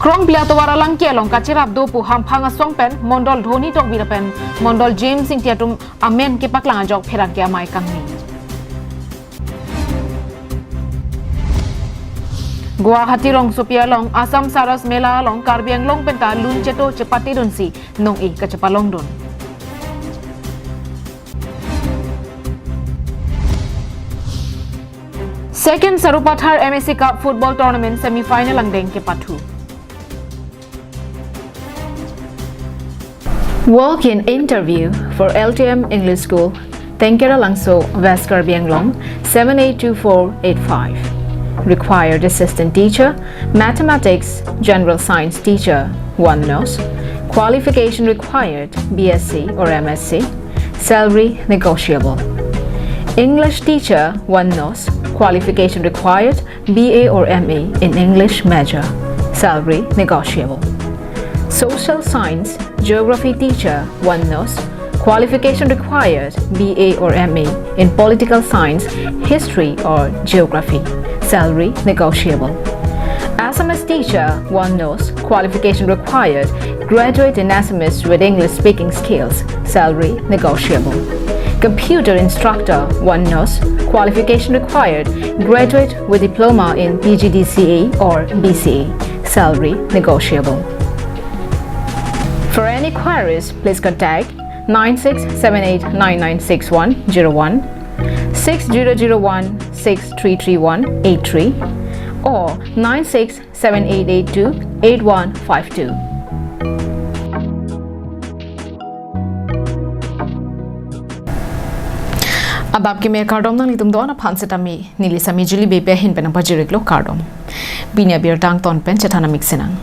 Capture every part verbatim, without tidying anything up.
Krongpli atovar alangki along kacherap do pu hamphang asong pen Mondol Dhoni Tokbi lapen Mondol James Ingti atum amen kepaklang ajok pherangke amei kangni. Guwahati rongsopi along Assam Saras Mela along Karbi Anglong penta lun cheto chepatedunsi nong-e kachepalongdun. Second Sarupathar M A C Cup Football Tournament semi-final angdeng kepathu. Walk-in interview for L T M English School, Tengkera Langso, West Karbi Anglong, seven eight two four eight five. Required assistant teacher, mathematics, general science teacher, one nurse. Qualification required, B S c or M S c. Salary negotiable. English teacher, one nurse. Qualification required, B A or M A in English major. Salary negotiable. Social science, geography teacher, one nurse. Qualification required, B A or M A in political science, history or geography. Salary negotiable. Assamese teacher, one nurse. Qualification required, graduate in Assamese with English speaking skills. Salary negotiable. Computer instructor, one nurse. Qualification required, graduate with diploma in P G D C A or B C A. Salary negotiable. For any queries, please contact nine six seven eight nine nine six one zero one, six zero zero one six three three one eight three or nine six seven eight eight two eight one five two. Adap keme kardom, nanglitum do-an aphan setame neli Sami Juli Beypi ahin pen nangpajir-iklo, kardom. Pini abirta angton pen chethan amik sinang.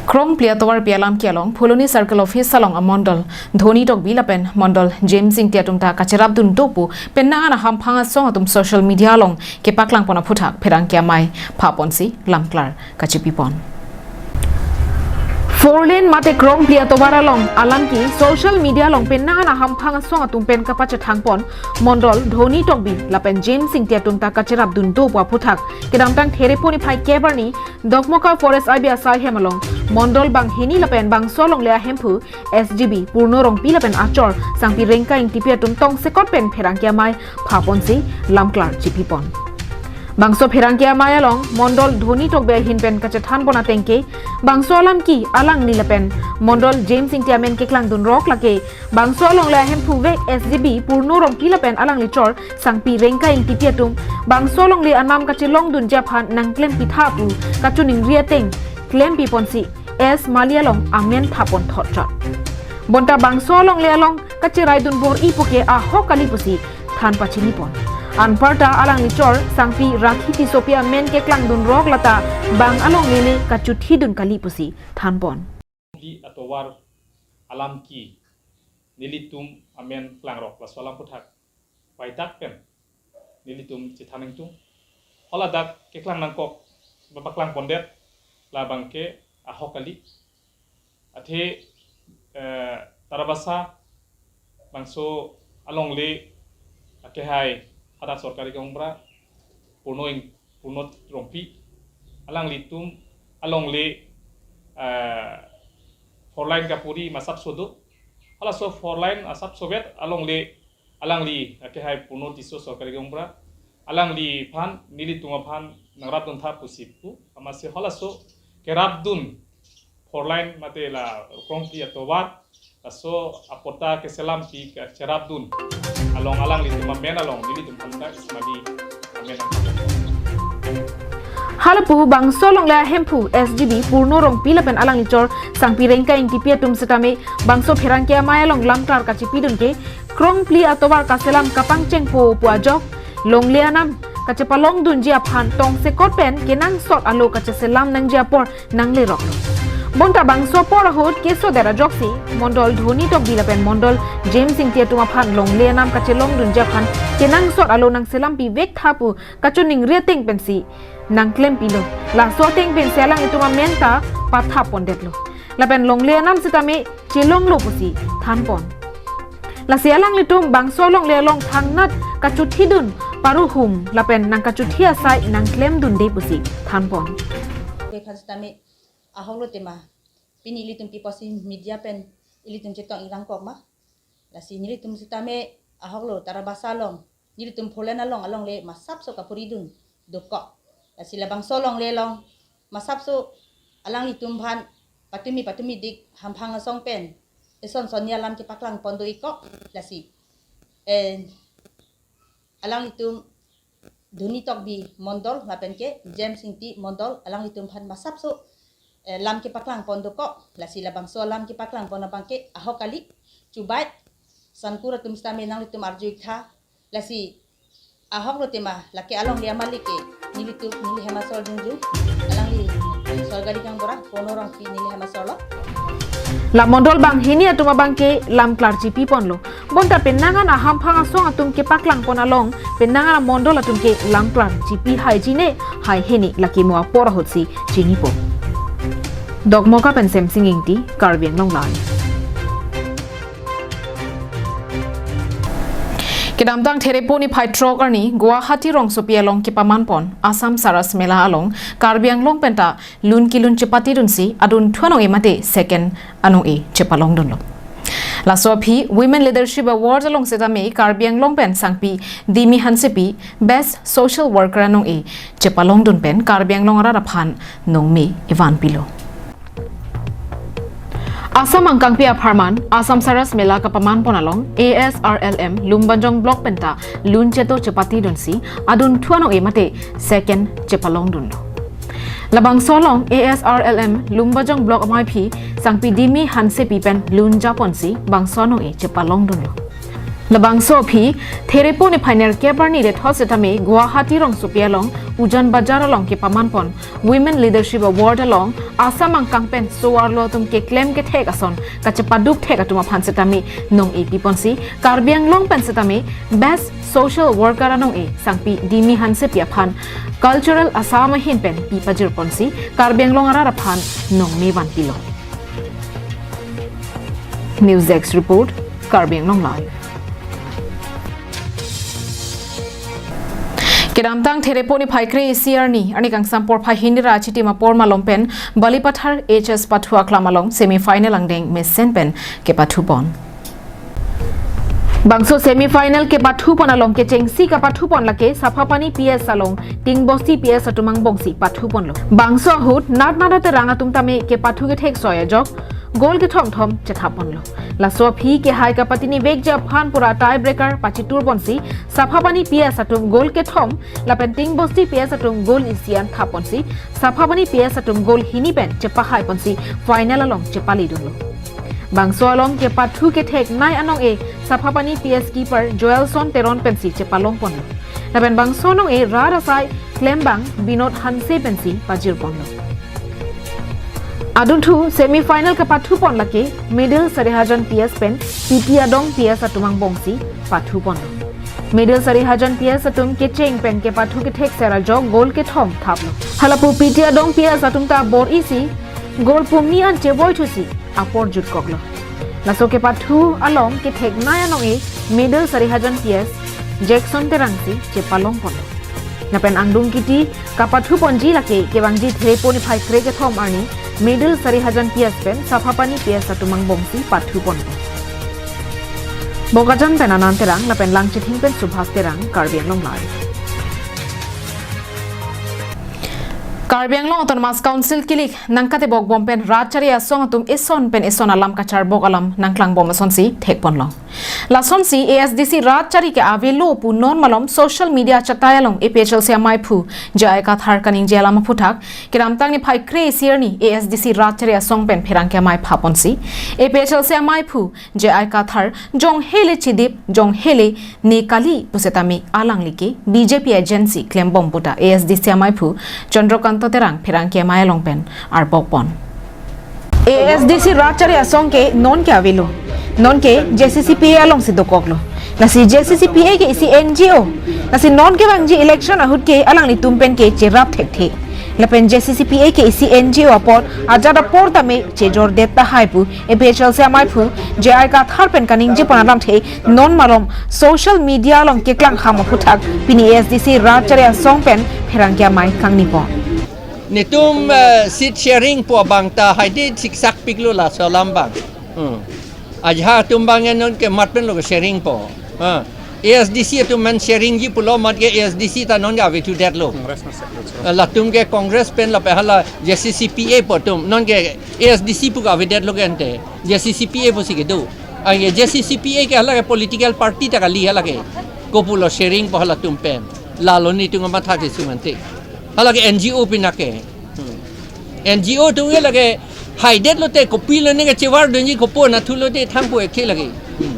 Krongpli atovarpi alamki along Phuloni Circle Office along amondol Dhoni Tokbi lapen mondol James Ingti atum ta kacherapdun do pu penang an ahamphang asong atum social media along kepaklangpon aphuthak pherangke amei phaponsi lamklar kachipipon. Four lane mate Krongpli atovar along alamki social media along penang an ahamphang asong atum pen kapachethangpon mondol Dhoni Tokbi lapen James Ingti atum ta kacherapdun do pu aphuthak kedamtang Therepo niphai kep arni Dokmoka Forest I B asai hem along mondol banghini lapen bangso alongle ahemphu S G B Purno Rongpi lapen achor Sangpi Rengka Ingtipi atum tongsekot pen pherangke amei phaponsi lamklar chipipon. Bangso pherangke amei along mondol Dhoni Tokbi ahin pen kachethanpon ateng ke bangso alamki alangli lapen mondol James Ingti amen keklangdunrok lake bangso alongle ahemphu vek S G B Purno Rongpi lapen alangli chor Sangpi Rengka Ingtipi atum bangso alongle anam kachelongdunji aphan nangklempitha pu kachiningri ateng klempiponsi S Mali along amen thapon thotchot. Bonta bangso alongle along kacheraidun bor-i puke ahok kali pusi than pachinipon. Anparta alangli chor Sangpi Rakhi Tissopi amen keklangdunrok lata bang alongle le kachuthidun kali pusi thanpon. Di atovar alamki nelitum amen klangrok laso alam aphuthak vaidak pen nelitum chethan nangtung. Haladak keklang nangkok, ba paklangpondet, labang ke ahok kali. Athe, eh, Tarabasa bangso alongle akehai hadak sorkari gaonbura Purno Ing-, Purno Rongpi, alanglitum alongle, eh, four lane kapuri ma asapso do. Halaso four lane asapso vet alongle alangli akehai Purno Tisso sorkari gaonbura, alangliphan nelitum aphan nangrapduntha pusi pu, amatsi halaso kerapdun four lane mate la Krongpli atovar laso apota keselampi kacherapdun along alanglitum amen along nelitum aphan ta S Mali amen nang. Halapu bangso alongle ahemphu S G B Purno Rongpi lapen alangli chor Sangpi Rengka Ingtipi atum setame bangso pherangke amei along lamklar kachipidun ke Krongpli atovar kaselam kapangchengpo pu ajok longle anam kachepalongdunji aphan tongsekot pen kenangsot alo kacheselam nangji apor nangleroklo. Bonta bangso apor ahut kesodet ajoksi mondol Dhoni Tokbi lapen mondol James Ingti atum aphan longle anam kachelongdunji aphan kenangsot alo nangselampi vektha pu kachiningri ateng pensi nangklempilo. Laso ateng pensi alanglitum amen ta pathapondetlo. Lapen longle anam setame chelonglo pusi thanpon. Lasi alanglitum bangso alongle along thangnat kachuthidun paruhum lapen nangkachuthi asai nangklemdunde pusi thanpon. Aphan setame Ahoklo tema, pini ilitum People's Media pen ilitum chetong irang kok ma. Lasi nelitum sitame ahoklo Tarabasa along, nelitum Pholen along, alongle masapso kapuri dun dokok. Lasi labangso alongle along masapso alanglitum aphan patumi patumi dik hamphang asong pen eson son alam kepaklang pon do-ikok. Lasi, eh, alanglitum Dhoni Tokbi Mondol lapen ke James Ingti Mondol, alanglitum aphan masapso, eh, lam kepaklang pon dokok. Lasi labangso alam kepaklang pon abang ke ahok kali, chubai, sangkur atum sitame nanglitum arju-ik tha. Lasi ahoklo tema, lake alongle amalik ke nelitum, neli hem asor jongjong, alangli Sorgari Gaonbura, Pono Rongpi neli hem asor lo. La mondol banghini atum abang ke lam klarji pi ponlo. Bonta penang an ahamphang asong atum kepaklang pon along, penang an amondol atum ke lam klarji pi haiji ne, haiheni, lake mo apor ahutsi chinipo. Dokmoka pen Semsing Ingti, Karbi Anglong Live. Kedamtang Therepo niphai throk arni Guwahati rongsopi along kepaman pon Assam Saras Mela along Karbi Anglong penta lun kelun chepati dunsi adunthu anong-e mate second anong-e chepalong dunlo. Laso aphi Women Leadership Award along setame Karbi Anglong pen sangpi Dimi Hansepi Best Social Worker anong-e chepalong dun pen Karbi Anglong arat aphan nongme evan pilo. Assam angkangpi apharman Assam Saras Mela kapaman pon along A S R L M Lumbajong Block penta lun cheto chepati dunsi adunthu anong-e mate second chepalong dunlo. Labangso along A S R L M Lumbajong Block amaiphi sangpi Dimi Hansepi pen lun japonsi bangso anong-e chepalong dunlo. Labangso aphi Therepo niphai nerkep arni lethot setame Guwahati rongsopi along Ujan Bajar along kepaman pon Women Leadership Award along Assam angkang pen so-arlo atum keklem kethek ason kachepaduk thek atum aphan setame nong-e pi ponsi, Karbi Anglong pen setame Best Social Worker anong-e sangpi Dimi Hansepi aphan Cultural Assam ahin pen pi pajir ponsi Karbi Anglong arat aphan nongme van pilo. News Desk Report, Karbi Anglong Live. Kedamtang Therepo niphai kre-isi arni, arni kangsam porphai hini ra achitim apor malom pen Balipathar H S Pathu Aklam along semi final angdeng mesen pen kepathu pon. Bangso semi final kepathu pon along kechengsi kapathu pon lake Saphapani P S along Tingbosti P S atum angbongsi pathu ponlo. Bangso ahut Natnada Terang atum tame kepathu kethek soi ajok goal kethom thom chethap ponlo. Laso aphi kehai kapatini vekji aphan pura tie breaker pachitur ponsi Saphapani P S atum goal kethom lapen Tingbosti P S atum goal isi an thap ponsi Saphapani P S atum goal hini pen chepahai ponsi final along chepale dunlo. Bangso along kepathu kethek nei anong-e Saphapani P S keeper Joelson Teron pensi chepalong ponlo. Lapen bangso anong-e rat asai klembang Binod Hanse pensi pajir ponlo. Adunthu semi final kepathu pon lake Middle Sarihajan P S pen P T Adong P S atum angbongsi pathu ponlo. Middle Sarihajan P S atum kecheng pen kepathu kethek ser ajok goal kethom thaplo. Halapu P T Adong P S atum ta bor-isi goal pumi an chevoi thusi apor jutkoklo. Laso kepathu along kethek nei anong-e Middle Sarihajan P S Jackson Terang si chepalong ponlo. Lapen angdung kiti kapathu ponji lake kevangji Therepo niphai kre kethom arni Middle Sarihajan P S pen Saphapani P S atum angbongsi pathu ponlo. Bokajan pen Anand Terang lapen Langchithing pen Subhas Terang, Karbi Anglong Live. Karbi Anglong Autonomous Council kilik nangkatebok bom pen rat chari asong atum eson pen eson alam kacharbok alam nangklang bom asonsi thek ponlo. Lasonsi A S D C rat chari ke avelo pu non malom social media chatai along A P H L C amaiphu J I Kathar kaningje alam aphuthak, kedamtang niphai kre-isi arni A S D C rat chari asong pen pherangke amei pha ponsi, A P H L C amaiphu J I Kathar jong hele chidip, jong hele ne kali pusetame alangli ke B J P agency klembom puta A S D C amaiphu Chandrakanta Terang pherangke amei along pen arbok pon. A S D C rat chari asong ke non ke avelo. Non ke J C C P A alongsi dokoklo. Lasi J C C P A ke isi N G O. Lasi non kevangji election ahut ke alanglitum pen ke cherap thekthe. Lapen J C C P A ke isi N G O apot ajat apor tame chejor det tahai pu A P H L C amaiphu J I Kathar pen kaningje pon alamthe non malom social media along keklang ham aphuthak pini A S D C rat chari asong pen pherangke amei kangni pon. Netum, eh, seat sharing po abang ta haide siksak piklo laso alam abang. Hmm. Ajahak atum abang non ke mat pen lo sharing po. Ha. A S D C atum men sharing ji pulo mat ke A S D C ta non ke avethu detlo. Congress na separate, sir. Eh, latum ke Congress pen lapen hala J C C P A po atum non ke A S D C pu ke avedetlo ke ante. J C C P A pusi kedo. Anke J C C P A ke hala ke political party ta kali hala ke. Kopulo sharing po halatum pen. Lalo netum kamatha ke sumante. Hala ke N G O pinake. Hmm. N G O atum ke lake haidetlo te kopilo ne ke chewar dunji kopo nathulo te thangpo ekthe lake. Hmm.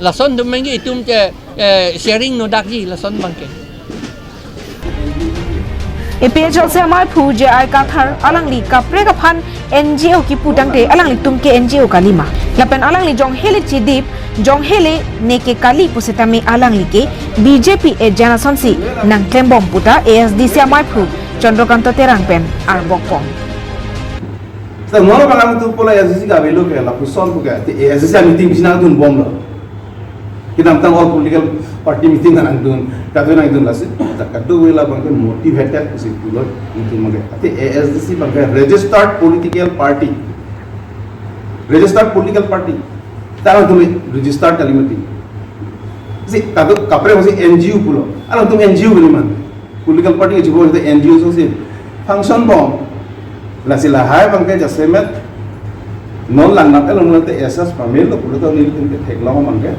Lason atum mengge itum ke, eh, sharing no dakji lason abang ke. A P H L C amaiphu J I Kathar alangli kaprek aphan N G O kipu tangte alanglitum ke N G O kalima. Lapen alangli jong hele chidip, jong hele ne ke kali pusitame alangli ke B J P agent asonsi nangklembom puta A S D C amaiphu Chandrakanta Terang pen arbokpon. Sir, non abang atum pulo A S D C ke avelo ke lapuson pu ke, te A S D C meeting bisi nangdunbomlo. Kedamtang all political party meeting nangdun, kado nangdun lasi, ta kadokave abang ke motivated pusi pulo meeting abang ke. Ate A S D C abang ke registered political party. Registered political party. Ta alangtum registered kali mati. Si kado kaprek si N G O pulo. Alangtum N G O kali mati. Political party ke chibor kita N G O asonsi function bom. Lasi lahai abang ke jasemet non langnat elong nate S S pamelo pulo ta nelitum ke theklong abang ke.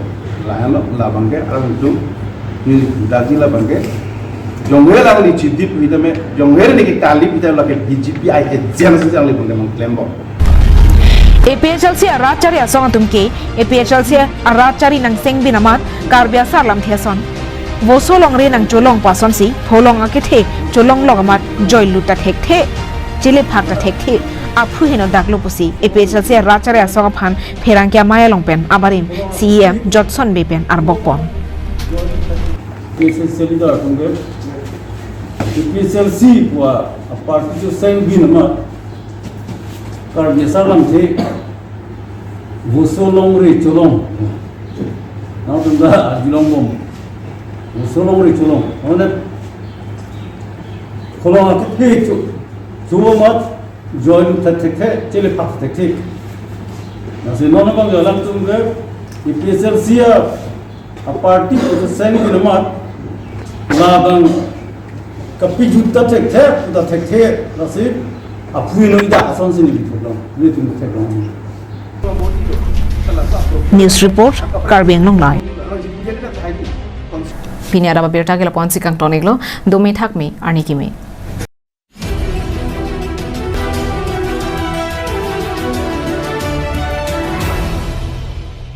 Lahai lo la abang ke alangtum nelitum daji la abang ke. Jonghe alangli chidip pu tame, jonghe ne ke kali pu tame lake B J P agent asonsi alangli abang ke nangklembom. A P H L C arat chari asong atum ke, A P H L C arat chari nangsengbin amat, Karbi asar lamthe ason. Voso longri nangcholong pu asonsi, pholong akethe, cholonglok amat, joilut ta thekthe, chelephak ta thekthe, aphu heno daklo pusi, A P H L C arat chari asong aphan, pherangke amei along pen, abarim, C E M, Jotson Bey pen, arbokpon. A P H L C leader atum ke, A P H L C pu aparty chosengbin amat, Karbi asar lamthe, voso longri cholong. Nangtum ta arjulongbom. Voso longri cholong. Mane, pholong akethe cho, cho amat, joilut ta thekthe, chelephak thekthe. Lasi non abang alangtum ke, A P H L C a, aparty chosengbin amat, labang kapejut ta thekthe, ta thekthe, lasi aphu heno dak asonsi neli theklong, nelitum theklong. News report, Karbi Anglong Live. Pini adap abirta ke lapu-ansi kangton-iklo, dome thakme, arni keme.